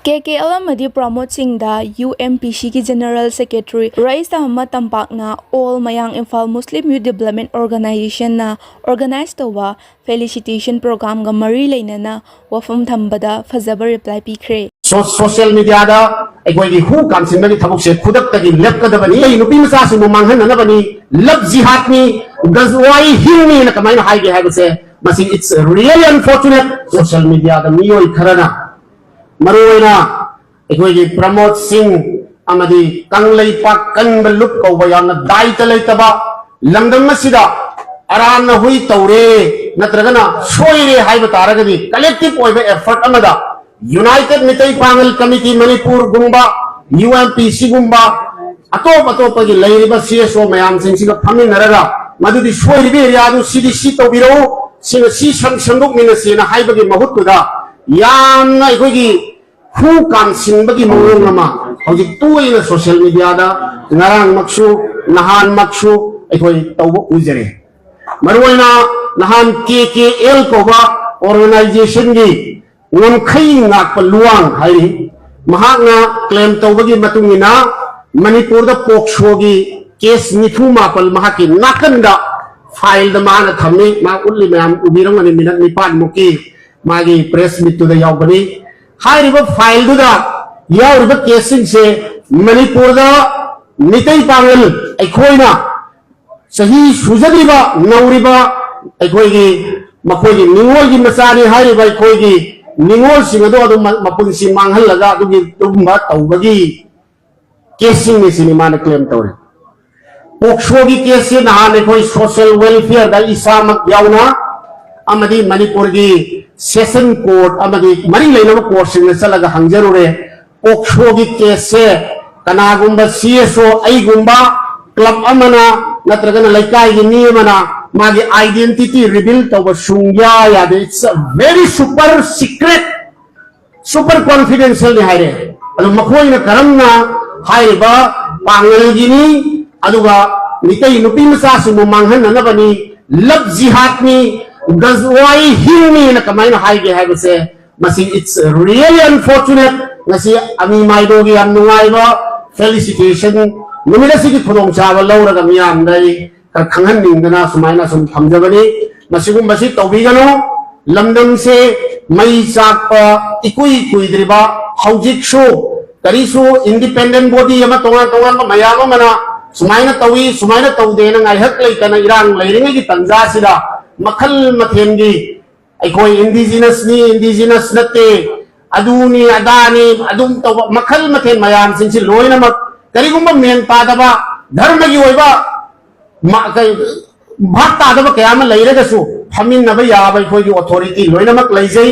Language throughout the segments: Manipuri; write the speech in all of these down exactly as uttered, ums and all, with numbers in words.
ꯀꯦ ꯀꯦ ꯑꯦꯜ ꯑꯃꯗꯤ ꯄ꯭ꯔꯃꯣꯗ ꯁꯤꯡꯗ ꯌꯨ ꯑꯦꯝ ꯄꯤ ꯁꯤꯒꯤ ꯖꯦꯅꯔꯦꯜ ꯁꯦꯀ꯭ꯔꯦꯇꯔꯤ ꯔꯏꯁ ꯑꯍꯃꯗ ꯇꯝꯄꯥꯛꯅ ꯑꯣꯜ ꯃꯌꯥꯡ ꯏꯝꯐꯥꯜ ꯃꯨꯁꯂꯤꯝ ꯌꯨꯠ ꯗꯤꯕ꯭ꯂꯞꯃꯦꯟ ꯑꯣꯔꯒꯅꯥꯏꯖꯦꯁꯟꯅ ꯑꯣꯔꯒꯅꯥꯏꯖ ꯇꯧꯕ ꯐꯦꯂꯤꯁꯤꯇꯦꯁꯟ ꯄ꯭ꯔꯣꯒ꯭ꯔꯥꯝꯒ ꯃꯔꯤ ꯂꯩꯅꯅ ꯋꯥꯐꯝ ꯊꯝꯕꯗ ꯐꯖꯕ ꯔꯤꯄ꯭ꯂꯥꯏ ꯄꯤꯈ꯭ꯔꯦ꯫ ꯁꯣ-, ꯁꯣꯁꯤꯌꯦꯜ ꯃꯤꯗꯤꯌꯥꯗ ꯑꯩꯈꯣꯏꯒꯤ ꯍꯨ ꯀꯥꯝꯁꯤꯟꯕꯒꯤ ꯊꯕꯛꯁꯦ ꯈꯨꯗꯛꯇꯒꯤ ꯂꯦꯞꯀꯗꯕꯅꯤ꯫ ꯑꯩ ꯅꯨꯄꯤ ꯃꯆꯥꯁꯤꯡꯕꯨ ꯃꯥꯡꯍꯟꯅꯅꯕꯅꯤ, ꯂꯕ ꯖꯤꯍꯥꯗꯅꯤ, ꯒꯖꯋꯥꯏ ꯍꯤꯡꯅꯤꯅ ꯀꯃꯥꯏꯅ ꯍꯥꯏꯒꯦ ꯍꯥꯏꯕꯁꯦ, ꯃꯁꯤ it's really unfortunate꯫ ꯁꯣꯁꯤꯌꯦꯜ ꯃꯤꯗꯤꯌꯥꯗ ꯃꯤꯑꯣꯏ ꯈꯔꯅ, ꯃꯔꯨꯑꯣꯏꯅ ꯑꯩꯈꯣꯏꯒꯤ ꯄ꯭ꯔꯃꯣꯗ ꯁꯤꯡ ꯑꯃꯗꯤ ꯀꯪꯂꯩꯄꯥꯛ ꯀꯟꯕ ꯂꯨꯞ ꯀꯧꯕ ꯌꯥꯝꯅ ꯗꯥꯏꯇ ꯂꯩꯇꯕ ꯂꯝꯗꯝ ꯑꯁꯤꯗ ꯑꯔꯥꯟꯅ ꯍꯨꯏ ꯇꯧꯔꯦ ꯅꯠꯇ꯭ꯔꯒꯅ ꯁꯣꯏꯔꯦ ꯍꯥꯏꯕ ꯇꯥꯔꯒꯗꯤ, ꯀꯂꯦꯛꯇꯤꯚ ꯑꯣꯏꯕ ꯑꯦꯐꯔꯠ ꯑꯃꯗ ꯌꯨꯅꯥꯏꯇꯦꯗ ꯃꯤꯇꯩ ꯄꯥꯉꯜ ꯀꯃꯤꯇꯤ ꯃꯅꯤꯄꯨꯔꯒꯨꯝꯕ, ꯌꯨ ꯑꯦꯝ ꯄꯤ ꯁꯤꯒꯨꯝꯕ, ꯑꯇꯣꯞ ꯑꯇꯣꯞꯄꯒꯤ ꯂꯩꯔꯤꯕ ꯁꯤ ꯑꯦꯁ ꯑꯣ ꯃꯌꯥꯝꯁꯤꯡꯁꯤꯒ ꯐꯝꯃꯤꯟꯅꯔꯒ, ꯃꯗꯨꯗꯤ ꯁꯣꯏꯔꯤꯕ ꯑꯦꯔꯤꯌꯥꯗꯨ ꯁꯤꯗꯤ ꯁꯤ ꯇꯧꯕꯤꯔꯛꯎ, ꯁꯤꯅ ꯁꯤ ꯁꯦꯝ-, ꯁꯦꯝꯗꯣꯛꯃꯤꯟꯅꯁꯦꯅ ꯍꯥꯏꯕꯒꯤ ꯃꯍꯨꯠꯇꯨꯗ, ꯌꯥꯝꯅ ꯑꯩꯈꯣꯏꯒꯤ ꯍꯨ ꯀꯥꯝꯁꯤꯟꯕꯒꯤ ꯃꯑꯣꯡ ꯑꯃ ꯍꯧꯖꯤꯛ ꯇꯣꯏꯅ ꯁꯣꯁꯤꯌꯦꯜ ꯃꯤꯗꯤꯌꯥꯗ ꯉꯔꯥꯡꯃꯛꯁꯨ, ꯅꯍꯥꯟꯃꯛꯁꯨ ꯑꯩꯈꯣꯏ ꯇꯧꯕ ꯎꯖꯔꯦ꯫ ꯃꯔꯨꯑꯣꯏꯅ ꯅꯍꯥꯟ ꯀꯦ ꯀꯦ ꯑꯦꯜ ꯀꯧꯕ ꯑꯣꯔꯒꯅꯥꯏꯖꯦꯁꯟꯒꯤ ꯉꯝꯈꯩ ꯉꯥꯛꯄ ꯂꯨꯋꯥꯡ ꯍꯥꯏꯔꯤ, ꯃꯍꯥꯛꯅ ꯀ꯭ꯂꯦꯝ ꯇꯧꯕꯒꯤ ꯃꯇꯨꯡ ꯏꯟꯅ, ꯃꯅꯤꯄꯨꯔꯗ ꯄꯣꯛꯁꯣꯒꯤ ꯀꯦꯁ ꯅꯤꯐꯨ ꯃꯥꯄꯜ ꯃꯍꯥꯛꯀꯤ ꯅꯥꯀꯟꯗ ꯐꯥꯏꯜꯗ ꯃꯥꯅ ꯊꯝꯃꯤ꯫ ꯃꯥ ꯎꯠꯂꯤ ꯃꯌꯥꯝ ꯎꯕꯤꯔꯝꯒꯅꯤ, ꯃꯤꯅꯠ ꯅꯤꯄꯥꯟꯃꯨꯛꯀꯤ ꯃꯥꯒꯤ ꯄ꯭ꯔꯦꯁ ꯃꯤꯠꯇꯨꯗ ꯌꯥꯎꯕꯅꯤ꯫ ꯍꯥꯏꯔꯤꯕ ꯐꯥꯏꯜꯗꯨꯗ ꯌꯥꯎꯔꯤꯕ ꯀꯦꯁꯁꯤꯡꯁꯦ ꯃꯅꯤꯄꯨꯔꯗ ꯃꯤꯇꯩ ꯄꯥꯉꯜ ꯑꯩꯈꯣꯏꯅ ꯆꯍꯤ ꯁꯨꯖꯗ꯭ꯔꯤꯕ ꯅꯧꯔꯤꯕ ꯑꯩꯈꯣꯏꯒꯤ ꯃꯈꯣꯏꯒꯤ ꯅꯤꯉꯣꯜꯒꯤ ꯃꯆꯥꯅꯤ ꯍꯥꯏꯔꯤꯕ ꯑꯩꯈꯣꯏꯒꯤ ꯅꯤꯉꯣꯜꯁꯤꯡ ꯑꯗꯣ ꯑꯗꯨꯝ ꯃ-, ꯃꯄꯨꯟꯁꯤ ꯃꯥꯡꯍꯜꯂꯒ ꯑꯗꯨꯒꯤ ꯑꯗꯨꯒꯨꯝꯕ ꯇꯧꯕꯒꯤ ꯀꯦꯁꯁꯤꯡꯅꯤ ꯁꯤꯅꯤ ꯃꯥꯅ ꯀ꯭ꯂꯦꯝ ꯇꯧꯔꯤ꯫ ꯄꯣꯛꯁꯣꯒꯤ ꯀꯦꯁꯁꯤ ꯅꯍꯥꯟ ꯑꯩꯈꯣꯏ ꯁꯣꯁꯤꯌꯦꯜ ꯋꯦꯜꯐꯤꯌꯔꯗ ꯏꯁꯥꯃꯛ ꯌꯥꯎꯅ ꯑꯃꯗꯤ ꯃꯅꯤꯄꯨꯔꯒꯤ ꯁꯦꯁꯟ ꯀꯣꯔꯠ ꯑꯃꯗꯤ ꯃꯔꯤ ꯂꯩꯅꯕ ꯀꯣꯔꯠꯁꯤꯡꯗ ꯆꯠꯂꯒ ꯍꯪꯖꯔꯨꯔꯦ꯫ ꯄꯣꯛꯁꯣꯒꯤ ꯀꯦꯁꯁꯦ ꯀꯅꯥꯒꯨꯝꯕ ꯁꯤ ꯑꯦꯁ ꯑꯣ ꯑꯩꯒꯨꯝꯕ ꯀ꯭ꯂꯕ ꯑꯃꯅ ꯅꯠꯇ꯭ꯔꯒꯅ ꯂꯩꯀꯥꯏꯒꯤ ꯃꯤ ꯑꯃꯅ ꯃꯥꯒꯤ ꯑꯥꯏꯗꯦꯟꯇꯤꯇꯤ ꯔꯤꯚꯤꯜ ꯇꯧꯕ ꯁꯨꯡꯌꯥ ꯌꯥꯗꯦ꯫ It's a very super secret, super confidentialꯅꯤ ꯍꯥꯏꯔꯦ꯫ ꯑꯗꯣ ꯃꯈꯣꯏꯅ ꯀꯔꯝꯅ ꯍꯥꯏꯔꯤꯕ ꯄꯥꯡꯒꯜꯒꯤꯅꯤ, ꯑꯗꯨꯒ ꯃꯤꯇꯩ ꯅꯨꯄꯤ ꯃꯆꯥꯁꯤꯡꯕꯨ ꯃꯥꯡꯍꯟꯅꯅꯕꯅꯤ, ꯂꯕ ꯖꯤꯍꯥꯗꯅꯤ, ꯒꯖꯋꯥꯏ ꯍꯤꯡꯅꯤꯅ ꯀꯃꯥꯏꯅ ꯍꯥꯏꯒꯦ ꯍꯥꯏꯕꯁꯦ, ꯃꯁꯤ it's really unfortunate꯫ ꯉꯁꯤ ꯑꯃꯤ ꯃꯥꯏꯗꯣꯒꯤ ꯌꯥꯝ ꯅꯨꯡꯉꯥꯏꯕ felicitation ꯅꯨꯃꯤꯠ ꯑꯁꯤꯒꯤ ꯈꯨꯗꯣꯡꯆꯥꯕ ꯂꯧꯔꯒ ꯃꯤꯌꯥꯝꯗ ꯑꯩ ꯈꯔ ꯈꯪꯍꯟꯅꯤꯡꯗꯅ ꯁꯨꯃꯥꯏꯅ ꯁꯨꯝ ꯊꯝꯖꯕꯅꯤ꯫ ꯃꯁꯤꯒꯨꯝꯕꯁꯤ ꯇꯧꯕꯤꯒꯅꯨ꯫ ꯂꯝꯗꯝꯁꯦ ꯃꯩ ꯆꯥꯛꯄ ꯏꯀꯨꯏ ꯀꯨꯏꯗ꯭ꯔꯤꯕ, ꯍꯧꯖꯤꯛꯁꯨ ꯀꯔꯤꯁꯨ independent body ꯑꯃ, ꯇꯣꯉꯥꯟ ꯇꯣꯉꯥꯟꯕ ꯃꯌꯥꯝ ꯑꯃꯅ ꯁꯨꯃꯥꯏꯅ ꯇꯧꯏ, ꯁꯨꯃꯥꯏꯅ ꯇꯧꯗꯦꯅ ꯉꯥꯏꯍꯥꯛ ꯂꯩꯇꯅ ꯏꯔꯥꯡ ꯂꯩꯔꯤꯉꯩꯒꯤ ꯇꯟꯖꯥꯁꯤꯗ ꯃꯈꯜ ꯃꯊꯦꯜꯒꯤ ꯑꯩꯈꯣꯏ indigenous ꯅꯤ, indigenous ꯅꯠꯇꯦ, ꯑꯗꯨꯅꯤ ꯑꯗꯥꯅꯤ, ꯑꯗꯨꯝ ꯇꯧꯕ ꯃꯈꯜ ꯃꯊꯦꯜ ꯃꯌꯥꯝꯁꯤꯡꯁꯤ ꯂꯣꯏꯅꯃꯛ ꯀꯔꯤꯒꯨꯝꯕ ꯃꯦꯟ ꯇꯥꯗꯕ, ꯙꯔꯃꯒꯤ ꯑꯣꯏꯕ ꯃ-, ꯀꯩ-, ꯚꯥꯞ ꯇꯥꯗꯕ ꯀꯌꯥ ꯑꯃ ꯂꯩꯔꯒꯁꯨ ꯐꯝꯃꯤꯟꯅꯕ ꯌꯥꯕ ꯑꯩꯈꯣꯏꯒꯤ authority ꯂꯣꯏꯅꯃꯛ ꯂꯩꯖꯩ꯫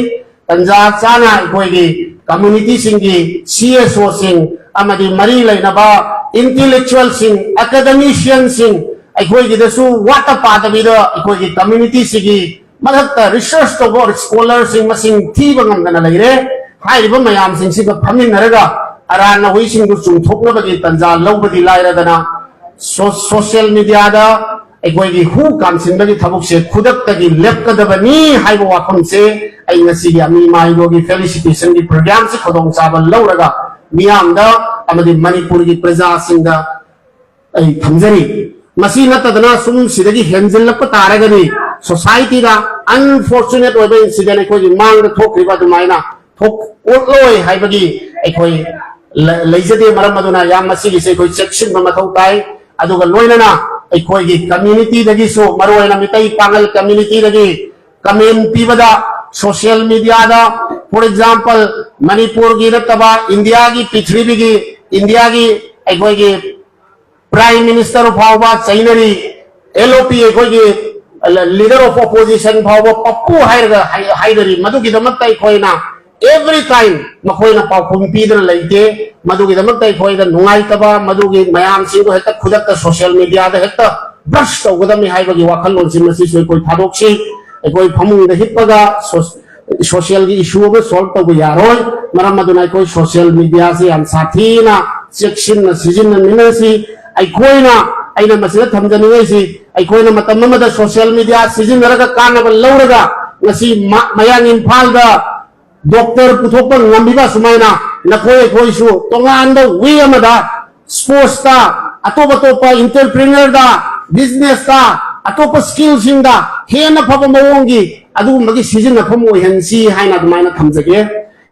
ꯇꯟꯖꯥ ꯆꯥꯅ ꯑꯩꯈꯣꯏꯒꯤ community ꯁꯤꯡꯒꯤ C S O ꯁꯤꯡ ꯑꯃꯗꯤ ꯃꯔꯤ ꯂꯩꯅꯕ intellectual ꯁꯤꯡ, academician ꯁꯤꯡ ꯑꯩꯈꯣꯏꯒꯤꯗꯁꯨ ꯋꯥꯠꯇ ꯄꯥꯗꯕꯤꯗ ꯑꯩꯈꯣꯏꯒꯤ community ꯁꯤꯒꯤ ꯃꯊꯛꯇ research ꯇꯧꯕ scholar ꯁꯤꯡ ꯃꯁꯤꯡ ꯊꯤꯕ ꯉꯝꯗꯅ ꯂꯩꯔꯦ꯫ ꯍꯥꯏꯔꯤꯕ ꯃꯌꯥꯝꯁꯤꯡꯁꯤꯒ ꯐꯝꯃꯤꯟꯅꯔꯒ ꯑꯔꯥꯟ ꯑꯍꯣꯏꯁꯤꯡꯗꯨ ꯆꯨꯝꯊꯣꯛꯅꯕꯒꯤ ꯇꯟꯖꯥ ꯂꯧꯕꯗꯤ ꯂꯥꯏꯔꯗꯅ, ꯁꯣ-, social media ꯗ ꯑꯩꯈꯣꯏꯒꯤ ꯍꯨ ꯀꯥꯝꯁꯤꯟꯕꯒꯤ ꯊꯕꯛꯁꯦ ꯈꯨꯗꯛꯇꯒꯤ ꯂꯦꯞꯀꯗꯕꯅꯤ ꯍꯥꯏꯕ ꯋꯥꯐꯝꯁꯦ ꯑꯩ ꯉꯁꯤꯒꯤ ꯑꯃꯤ ꯃꯥꯏꯗꯣꯒꯤ felicitation ꯒꯤ program ꯁꯤ ꯈꯨꯗꯣꯡꯆꯥꯕ ꯂꯧꯔꯒ ꯃꯤꯌꯥꯝꯗ ꯑꯃꯗꯤ ꯃꯅꯤꯄꯨꯔꯒꯤ ꯄ꯭ꯔꯖꯥꯁꯤꯡꯗ ꯑꯩ ꯊꯝꯖꯔꯤ꯫ ꯃꯁꯤ ꯅꯠꯇꯗꯅ ꯁꯨꯝ ꯁꯤꯗꯒꯤ ꯍꯦꯟꯖꯤꯜꯂꯛꯄ ꯇꯥꯔꯒꯗꯤ society ꯗ unfortunate ꯑꯣꯏꯕ incident ꯑꯩꯈꯣꯏꯒꯤ ꯃꯥꯡꯗ ꯊꯣꯛꯈ꯭ꯔꯤꯕ ꯑꯗꯨꯃꯥꯏꯅ ꯊꯣꯛꯂꯣꯏ ꯍꯥꯏꯕꯒꯤ ꯑꯩꯈꯣꯏ ꯂ-, ꯂꯩꯖꯗꯦ꯫ ꯃꯔꯝ ꯑꯗꯨꯅ ꯌꯥꯝ ꯃꯁꯤꯒꯤꯁꯦ ꯑꯩꯈꯣꯏ ꯆꯦꯛꯁꯤꯟꯕ ꯃꯊꯧ ꯇꯥꯏ꯫ ꯑꯗꯨꯒ ꯂꯣꯏꯅꯅ ꯑꯩꯈꯣꯏꯒꯤ community ꯗꯒꯤꯁꯨ, ꯃꯔꯨꯑꯣꯏꯅ ꯃꯤꯇꯩ ꯄꯥꯉꯜ community ꯗꯒꯤ comment ꯄꯤꯕꯗ, social media the, for example, ꯃꯅꯤꯄꯨꯔꯒꯤ ꯅꯠꯇꯕ ꯏꯟꯗꯤꯌꯥꯒꯤ, ꯄ꯭ꯔꯤꯊꯤꯕꯤꯒꯤ, ꯏꯟꯗꯤꯌꯥꯒꯤ ꯑꯩꯈꯣꯏꯒꯤ Prime Minister ꯐꯥꯎꯕ ꯆꯩꯅꯔꯤ, L O P ꯑꯩꯈꯣꯏꯒꯤ leader of opposition ꯐꯥꯎꯕ ꯄꯞꯄꯨ ꯍꯥꯏꯔꯒ ꯍꯥꯏ-, ꯍꯥꯏꯅꯔꯤ꯫ ꯃꯗꯨꯒꯤꯗꯃꯛꯇ ꯑꯩꯈꯣꯏꯅ every time ꯃꯈꯣꯏꯅ ꯄꯥꯎꯈꯨꯝ ꯄꯤꯗꯅ ꯂꯩꯇꯦ꯫ ꯃꯗꯨꯒꯤꯗꯃꯛꯇ ꯑꯩꯈꯣꯏꯗ ꯅꯨꯡꯉꯥꯏꯇꯕ, ꯃꯗꯨꯒꯤ ꯃꯌꯥꯝꯁꯤꯡꯗꯣ ꯍꯦꯛꯇ ꯈꯨꯗꯛꯇ social media ꯗ ꯍꯦꯛꯇ brush ꯇꯧꯒꯗꯕꯅꯤ ꯍꯥꯏꯕꯒꯤ ꯋꯥꯈꯜꯂꯣꯟꯁꯤ ꯃꯁꯤꯁꯨ ꯑꯩꯈꯣꯏ ꯊꯥꯗꯣꯛꯁꯤ꯫ ꯑꯩꯈꯣꯏ ꯐꯃꯨꯡꯗ ꯍꯤꯞꯄꯒ ꯁꯣ-, social ꯒꯤ issue ꯑꯃ solve ꯇꯧꯕ ꯌꯥꯔꯣꯏ꯫ ꯃꯔꯝ ꯑꯗꯨꯅ ꯑꯩꯈꯣꯏ social media ꯁꯦ ꯌꯥꯝ ꯁꯥꯊꯤꯅ ꯆꯦꯛꯁꯤꯟꯅ ꯁꯤꯖꯤꯟꯅꯃꯤꯟꯅꯁꯤ꯫ ꯑꯩꯈꯣꯏꯅ, ꯑꯩꯅ ꯃꯁꯤꯗ ꯊꯝꯖꯅꯤꯡꯉꯤꯁꯤ, ꯑꯩꯈꯣꯏꯅ ꯃꯇꯝ ꯑꯃꯗ social media ꯁꯤꯖꯤꯟꯅꯔꯒ ꯀꯥꯟꯅꯕ ꯂꯧꯔꯒ ꯉꯁꯤ ꯃ-, ꯃꯌꯥꯡ ꯏꯝꯐꯥꯜꯗ doctor ꯄꯨꯊꯣꯛꯄ ꯉꯝꯃꯤꯕ ꯁꯨꯃꯥꯏꯅ ꯅꯈꯣꯏ ꯑꯩꯈꯣꯏꯁꯨ ꯇꯣꯉꯥꯟꯕ ꯋꯦ ꯑꯃꯗ ꯁ꯭ꯄꯣꯔꯠꯁꯇ, ꯑꯇꯣꯞ ꯑꯇꯣꯞꯄ ꯏꯟꯇꯔꯄ꯭ꯔꯤꯅꯔꯗ, ꯕꯤꯖꯤꯅꯦꯁꯇ, ꯑꯇꯣꯞꯄ ꯁ꯭ꯀꯤꯜꯁꯤꯡꯗ ꯍꯦꯟꯅ ꯐꯕ ꯃꯑꯣꯡꯒꯤ ꯑꯗꯨꯒꯨꯝꯕꯒꯤ ꯁꯤꯖꯤꯟꯅꯐꯝ ꯑꯣꯏꯍꯟꯁꯤ ꯍꯥꯏꯅ ꯑꯗꯨꯃꯥꯏꯅ ꯊꯝꯖꯒꯦ꯫